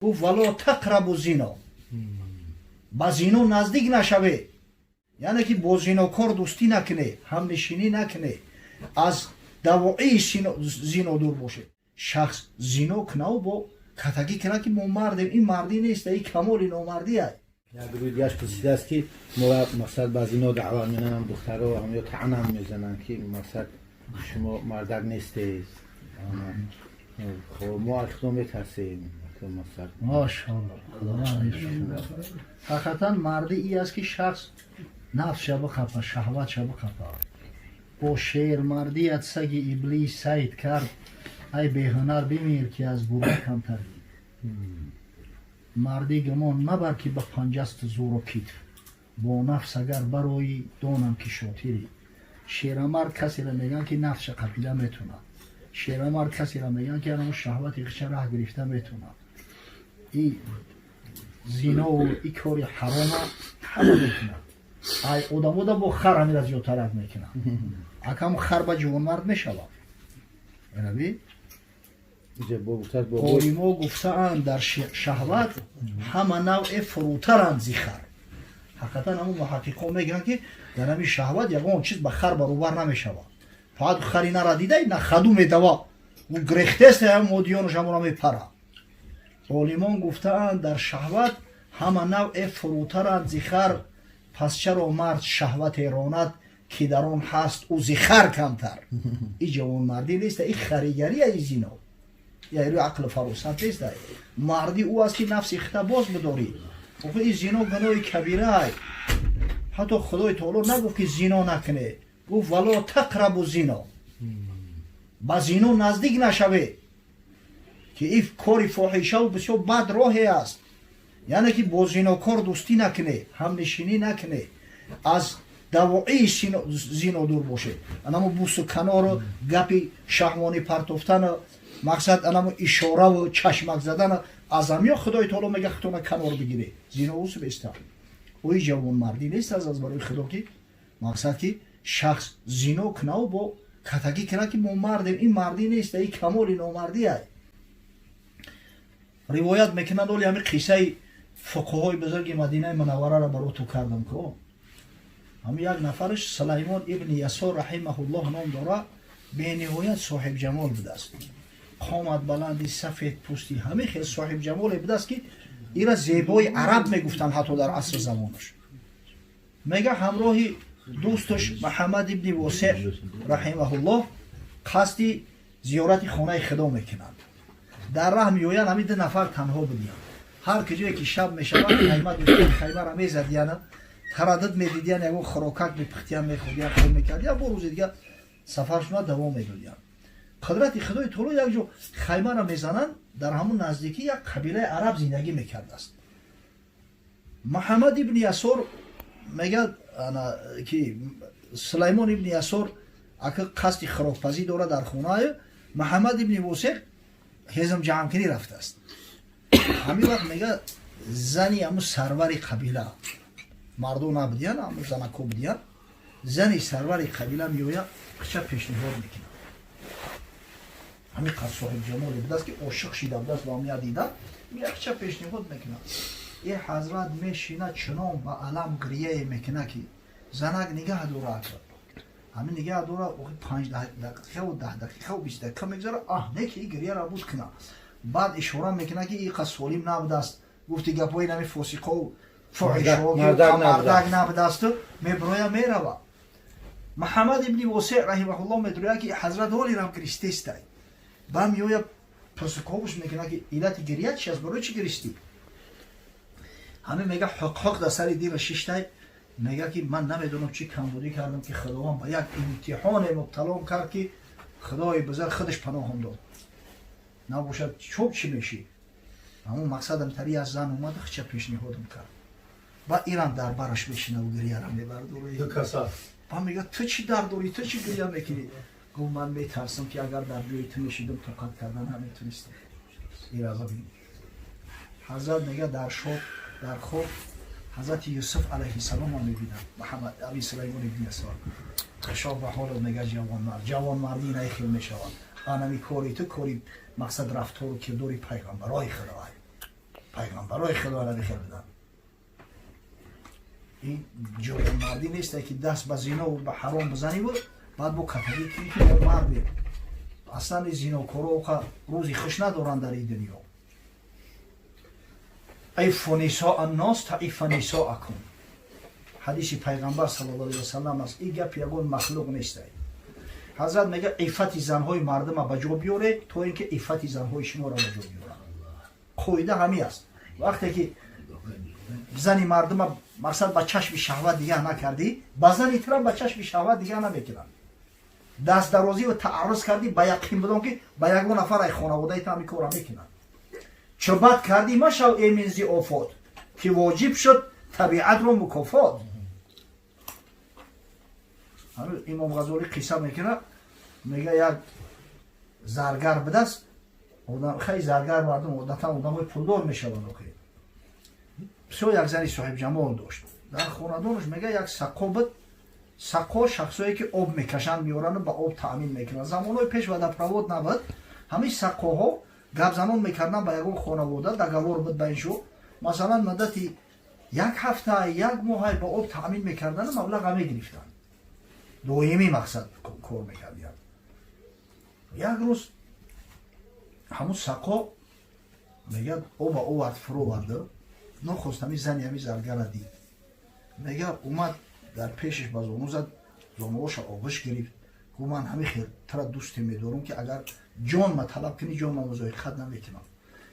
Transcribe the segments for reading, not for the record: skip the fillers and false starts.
Гуфт: ولا تقربوا الزنا, ба зино наздик нашавед, яъне ки бо зинокор дӯстӣ накунед, ҳамнишинӣ накунед, аз давоии зино дур бошед. Шахс зино кунаву бо катагӣ кунад, ки мо мардем, ин мардӣ нест, ин камоли номардӣ. Як гурӯҳи дигааш пурсидааст, ки моро, мақсад, ба зино даъват менанам, духтаро ҳам ё таънам мезананд, ки, мақсад, шумо мардак нестед. Хоб, мо аз худо метарсем, мақсад. Машалло, ҳақиқатан мардӣ и аст, ки шахс нафсша бихапа, шаҳватша бихапа. Бо шермардият саги иблис сайд кард, ай беҳунар, бимир, ки аз гурба камтарӣ. Мардӣ гумон мабар, ки ба панҷасту зӯру китф, бо нафс агар барои, донам ки шотирӣ. Шерамард касеро мегӯянд, ки нафсша қапида метунад. Шерамард касеро мегӯянд, ки анамо шаҳвати хича раҳ гирифта метунад. И зинову и кори ҳарома ҳама мекунад. Ай одамода бо хар ҳамира зиёдтарак мекунад. Акам хар ба ҷавонмард мешавад, раби. Олимо гуфтаанд, дар шаҳват ҳама навъе фурӯтаранд зи хар. Ҳақиқатан ҳамун муҳаққиқон мегӯянд, ки дар ҳамин шаҳват ягон чиз ба хар баробар намешавад. Фақат хари нара дидай, на хаду медава, ӯ грехтест, модиёнаш ҳамона мепара. Олимон гуфтаанд, дар шаҳват ҳама навъе фурӯтаранд зи хар, пас чаро мард шаҳвате ронад, ки дар он ҳаст ӯ зи хар камтар? И ҷавонмардӣ неста, и харигария, и зино я рӯи ақлу фаросат неста. Мардӣ ӯ аст, ки нафси хита боз бидорӣ. Охи, и зино гуноҳи кабирай. Ҳатто Худои таоло нагуфт, ки зино накунед, гуфт: ولا تقربوا الزنا, ба зино наздик нашавед, ки ин кори фоҳишаву бисёр бад роҳе аст, яъне ки бо зинокор дӯстӣ накунед, ҳамнишинӣ накунед, аз давоии зино дур бошед. Анамо бусу канору гапи шаҳвонӣ партофтану, мақсад, анамо ишораву чашмак задану, аз ҳамиё Худои таоло мега, худтона канор бигиред. Зино усу беста ои ҷавонмардӣ нест аз барои Худо, ки, мақсад, ки шахс зино кунаву бо катагӣ кунад, ки мо мардем, ин мардӣ нест, ин камоли номардӣ. Ривоят мекунанд, оли ҳамин қиссаи фуқуҳои бузурги Мадинаи Мунаввараро бароту кардам ко. Ҳамин як нафараш Сулаймон ибни Ясор раҳимаҳуллоҳ ном дора, бениҳоят соҳибҷамол будааст, қомат баланди, сафед пӯсти, ҳамин хел соҳибҷамоле будааст, ки ира зебои араб мегуфтанд ҳатто дар асри замонаш. Мега, ҳамроҳи дӯсташ Маҳаммад ибни Восеъ раҳимаҳуллоҳ қасди зиёрати хонаи Худо мекунанд. Дар раҳ меоянд, ҳамин ду нафар танҳо будиянд. Ҳар куҷое ки шаб мешавад, хайма дӯстон хаймара мезадияна, тараддуд медидиян, ягон хӯрокак мепухтиян, мехӯрдиян, хоб мекардиян, бо рӯзи дига сафаршона давом медодиян. Қудрати Худои таоло, як ҷо хаймара мезананд, дар ҳамун наздикӣ як қабилаи араб зиндагӣ мекардааст. Муҳаммад ибни Ясор мегӯяд, ки Сулаймон ибни Ясор ака қасди хӯрокпазӣ дорад дар хонаю, Муҳаммад ибни Восеқ ҳезм ҷамъкунӣ рафтааст. Ҳамин вақт, мега, зани ҳамун сарвари қабила, мардо набудиян, ҳамун занако будиян, зани сарвари қабила меояд, қича пешниҳод мекунад. Ҳамин қад соҳибҷамоле будааст, ки ошиқ шида будааст ба ҳамия дида, меяқча пешниҳод мекунад. Е ҳазрат мешина, чунон ба алам гирияе мекунад, ки занак нигаҳ дорад. Ҳамин нигаҳ дора, 5 дақиқаву 10 дақиқаву 20 дақиқа мегузара, аҳ, не, ки гирияра буд куна. Баъд ишора мекунад, ки иқа солим набудааст, гуфти гапҳои нами фосиқову фоҳишомардак набудасту меброя, мерава. Муҳаммад ибни Восеъ раҳимаҳуллоҳ медурӯяд, ки ҳазрат ҳолирам гиристестай. Ба меоя, пурсуковуш мекунад, ки иллати гирия чи аст, барои чӣ гиристӣ? Ҳамин мега, ҳуқҳуқ дар сари дила шиштай, мега, ки ман намедонам чӣ камбудӣ кардам, ки Худованд ба як имтиҳоне мубталом кард, ки Худои бузург худаш паноҳам дод, набошад, чоб чӣ мешӣ. Ҳамон мақсадам тари аз зан омада, хича пешниҳодам кард. Ба ирам дар бараш мешинаву гирияра мебардорӣ. Ба мега, ту чӣ дард дорӣ, ту чӣ гирия мекунӣ? Гуфт, ман метарсам, ки агар дар ҷои ту мешидам, тоқат карда наметонистам. Ира бибин. Ҳазрат мега, дар шоб, дар хоб ҳазрати Юсуф алайҳиссаломро мебинам. Муҳаммад аби Сулаймон ибни Ясор, хушоб ба ҳоло, мега, ҷавонмард, ҷавонмардӣ инай хел мешавад. Анами кори ту кори, мақсад, рафтору кирдори пайғамбарои Худоай. Барои худо набихел будан. Ин ҷавонмардӣ нест, ки даст ба зино ба ҳаром бизанӣ буд, баъд бо катагӣ ки марде. Аслан ин зинокоро рӯзи хуш надоранд дар ин дунё. Иффу нисоа аннос таиффа нисоакум. Ҳадиси пайғамбар саллаллоҳу алайҳи васаллам аст. Ин гап ягон махлуқ нест. Ҳазрат мега иффати занҳои мардума ба ҷо биёре, то ин ки иффати занҳои шуморо ба ҷо биёранд. Қоида ҳамин аст. Вақте ки зани мардума мақсад ба чашми шаҳват дигаҳ накардӣ, ба зани тира ба чашми шаҳват дигаҳ намекунанд. Дастдарозӣ ва таарруз кардӣ, ба яқин бидон ки ба ягон нафар ай хонаводаи та ҳамин корро мекунанд. Чо бад кардӣ машав эмин зи офот, ки воҷиб шуд табиатро мукофот. Имом Ғазолӣ қисса мекунад, мега як заргар будаст. Хеле заргар мардум одатан одамои пулдор мешаванд. Охир бисёр як зани соҳибҷамол дошт. Дар хонадонаш мега як сақо буд. Сақо шахсое ки об мекашанд, меорану ба об таъмин мекунанд. Замонҳои пеш водопровод набуд. Ҳамин сақоҳо гапзанон мекарданд ба ягон хонавода, договор буд ба ин шу. Масалан, муддати як ҳафта, як моҳай ба об таъмин мекардану маблаға мегирифтанд. Доимӣ мақсад кор мекардиянд. Як рӯз ҳамун сақо мегӯяд оба овард, фуровард. Нохост ҳамин зани ҳамин заргара дид. Мега омад дар пешаш ба зону зад, зонуоша оғӯш гирифт. Гуфт ман ҳамин хел тара дӯсте медорам, ки агар ҷонма талаб кунӣ, ҷонма музоиқат намекунам.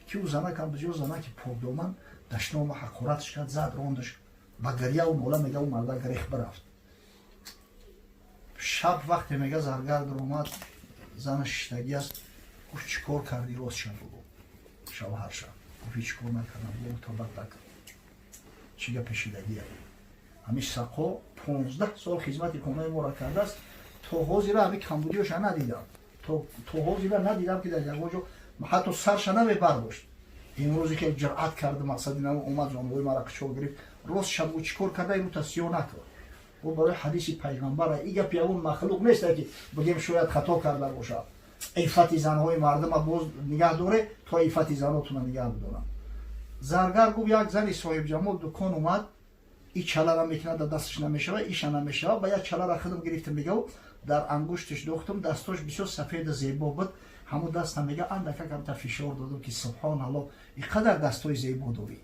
Ки ӯ занакам бисёр занаки покдоман, дашнома ҳақоратш кард, зад, рондаш, ба гиряву нола мега ӯ марда гирех бирафт. Шаб вақте мега заргар даромад, занаш шиштагӣ аст. Гуфт чӣ кор кардӣ? Рост шаб бугӯ, шавҳарша. Гуфт ҳеҷ кор накардам. Гуфт тавбат накард. Чӣ гапе шидагия? Ҳамин сақо 15 сол хизмати хонаи моро кардааст, то ҳозира ҳамин камбудиёша надидам. То ҳозира надидам, ки дар ягон ҷо ҳатто сарша намебардошт. Имрӯзе ки ҷуръат кард, мақсади на омад, зонуҳои мара қичор гирифт. Рост шаб гӯ чӣ кор карда, имрӯз сиё накард. Ӯ барои ҳадиси пайғамбара ин гап ягон махлуқ нест, ки бигем шояд хато карда бошад. Иффати занҳои мардума боз нигаҳ доре, то иффати занотуна нигаҳ бидорам. Заргар гуфт як зани соҳибҷамол дукон омад, и чалара мекунад, дар дасташ намешава, иша намешава. Ба як чалара худам гирифтам, мега дар ангушташ дохтам, дастош бисёр сафеду зебо буд. Ҳамун даста мега андака камта фишор додам, ки субҳоналло, ин қадар дастои зебо дорӣ,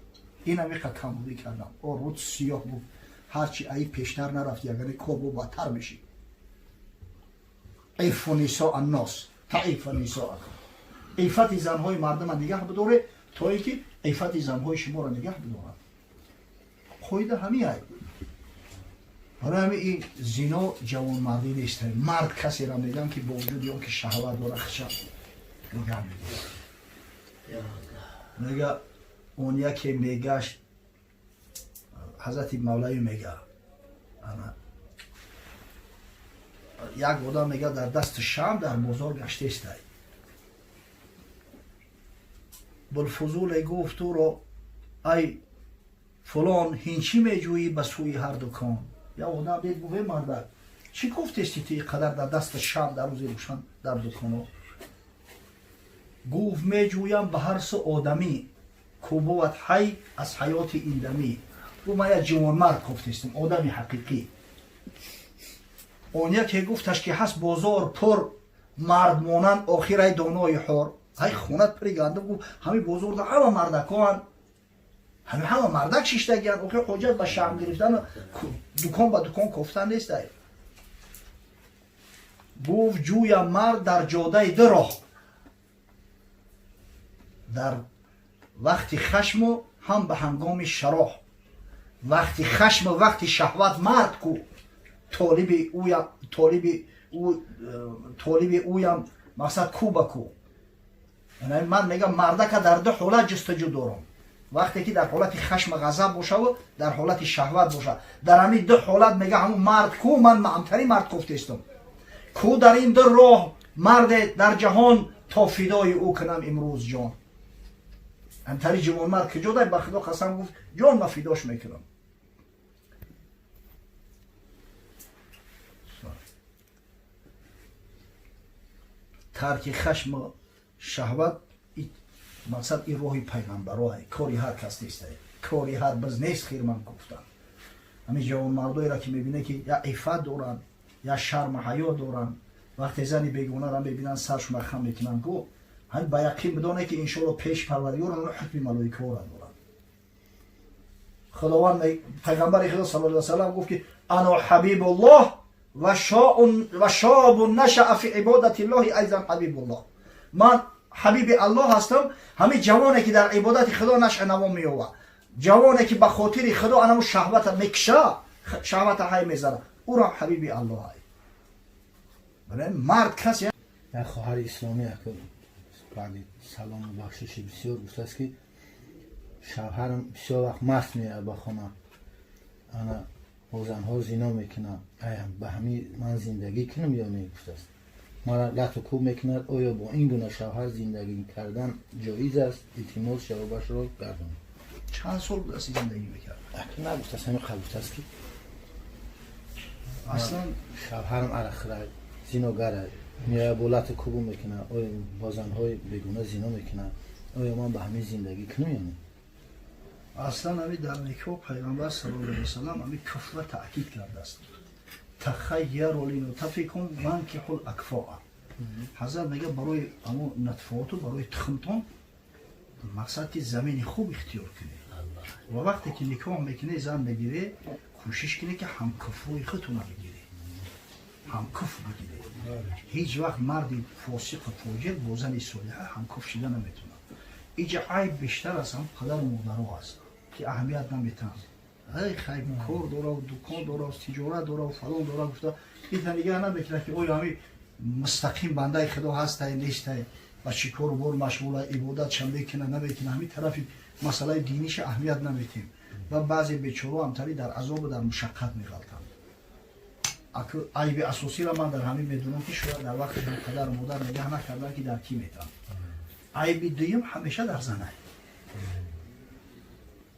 инам иқа камбудӣ кардам. О руд сиёҳ буд. Ҳарчи аи пештар нарафти, ягане кор бо бадтар мешид. Иффу нисоа аннос таиффа нисоакум. Иффати занҳои мардума нигаҳ бидоре, то ин ки иффати занҳои шуморо нигаҳ бидоранд. Қоида ҳамин ай. Барои ҳамин ин зино ҷавонмардӣ нест. Мард касеро мегӯям, ки бо вуҷуди он ки шаҳват дора, хиша нигаҳ медорад. Мега он яке мегашт, ҳазрати Мавлавӣ мега як одам мега дар дасти шам дар бозор гаштестай. Булфузуле гуфт ӯро ай фулон, ҳин чӣ меҷӯӣ ба сӯи ҳар дукон? Як одам дид, гуфт э мардак, чӣ гуфтести ту ин қадар дар дасти шам дар рӯзи рӯшан дар дуконо? Гуфт меҷӯям ба ҳар су одамӣ, ку бувад ҳай аз ҳаёти индамӣ. Гуфт ман як ҷавонмард гуфтестам, одами ҳақиқӣ. Он яке гуфташ ки ҳаст бозор пур мардмонанд, охир ай донои ҳор. Ай хонат пури гандум, гуфт ҳамин бозорда ҳама мардакоанд, ҳамин ҳама мардак шиштагианд, охир ҳоҷат ба шаҳм гирифтану дукон ба дукон кофтан нест. Ай гуфт ҷӯям мард дар ҷодаи ду роҳ, дар вақти хашму ҳам ба ҳангоми шароҳ. Вақти хашму вақти шаҳват мард ку, толиби ӯям, толиби ӯ, толиби ӯям мақсад ку ба ку. Ман мегам мардака дар ду ҳолат ҷустуҷӯ дорам: вақте ки дар ҳолати хашма ғазаб бошаву дар ҳолати шаҳват боша. Дар ҳамин ду ҳолат мега ҳамун мард ку, ман маъмтарин мард гуфтестам. Ку дар ин ду роҳ марде дар ҷаҳон, то фидои ӯ кунам имрӯз ҷон. Ҳамтари ҷавонмард куҷо дай, ба худо қасам, гуфт ҷон ма фидош мекунам. Тарки хашму шаҳват Мақсад ин роҳи пайғамбароа, кори ҳар кас нест, кори ҳар биз нест. Хирман гуфтан, ҳамин ҷавонмардоеро ки мебинад, ки я иффат доранд, я шарму ҳаё доранд, вақте зани бегонаро мебинанд, саршуна хам мекунанд ку, ҳамин ба яқин бидонед, ки иншоалло пеши Парвардигор онҳо ҳукми малоикаҳоро доранд. Худованд, пайғамбари Худо صلى الله وسلم гуфт, ки أنا حبيب الله وشاب نشأ في عبادة الله أيضا حبيب الله. Ман ҳабиби Аллоҳ ҳастам, ҳамин ҷавоне, ки дар ибодати Худо нашъа наво меёвад, ҷавоне, ки ба хотири Худо анаму шаҳвата мекша, шаҳвата ҳай мезана, ӯро ҳабиби Аллоҳ ай. Мард касе Як хоҳари исломӣ баъди салому бахшиши бисёр гуфтааст, ки шавҳарам бисёр вақт маст меяд ба хона, ана бо занҳо зино мекунад. Ба ҳамин ман зиндагӣ кунам ё не, гуфтааст. Мара лату кӯб мекунад. Оё бо ин гуна шавҳар зиндагӣ кардан ҷоиз аст? Илтимос, ҷавобашро гардонед. Чанд сол будааст зиндагӣ мекард? Нагуфтааст, ҳамин қабл гуфтааст, ки Аслан шавҳарам арақхӯра, зиногара, меояд, бо лату кӯбу мекунад, оё бо занҳои бегуна зино мекунад. Оё ман ба ҳамин зиндагӣ кунам ё не? Аслан ами дар никоҳ пайғамбар صلى الله عليه وسلم ами куфра таъкид кардааст: تخيروا لنطفكم وانكحوا الأكفاء. Ҳазрат мега, барои амо нутфаоту барои тухмтон мақсад ки замини хуб ихтиёр кунед ва вақте ки никоҳ мекунед, зан мегиред, кӯшиш кунед, ки ҳамкуфрӯи худтона бигиред, ҳамкуф бигиред. Ҳеҷ вақт марди фосиқу фоҷир бо зани солиҳа ҳамкуф шида наметавонад. Иҷа айб бештар аз ҳам падару модаро аст, ки аҳамият наметаҳанд. Ай хай, кор дора, дукон дора, тиҷорат дора, фалон дора гуфта, ита нигаҳ намекунад, ки оё ҳами мустақим бандаи Худо ҳастай, нестай, ба чӣ кору бор машғула, ибодатша мекуна, намекуна. Ҳамин тарафи масъалаи диниша аҳамият наметем ва баъзе бечоро ҳамтари дар азобу дар мушаққат меғалтанд. Айби асосиро ман дар ҳамин медонам, ки шояд дар вақти падару модар нигаҳ накардан, ки дар кӣ метанд. Айби дуюм ҳамеша дар занай.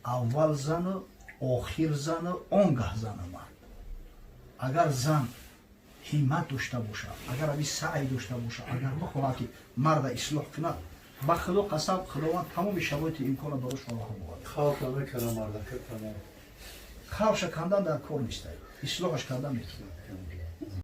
Аввал зану, охир зану, он гаҳ зану мард. Агар зан ҳиммат дошта бошад, агар аби саъй дошта бошад, агар бихоҳад, ки марда ислоҳ кунад, ба Худо қасам, Худованд тамоми шароити имкона барош фароҳам овард. Хавша кандан дар кор нестай, ислоҳаш кардан метавонад.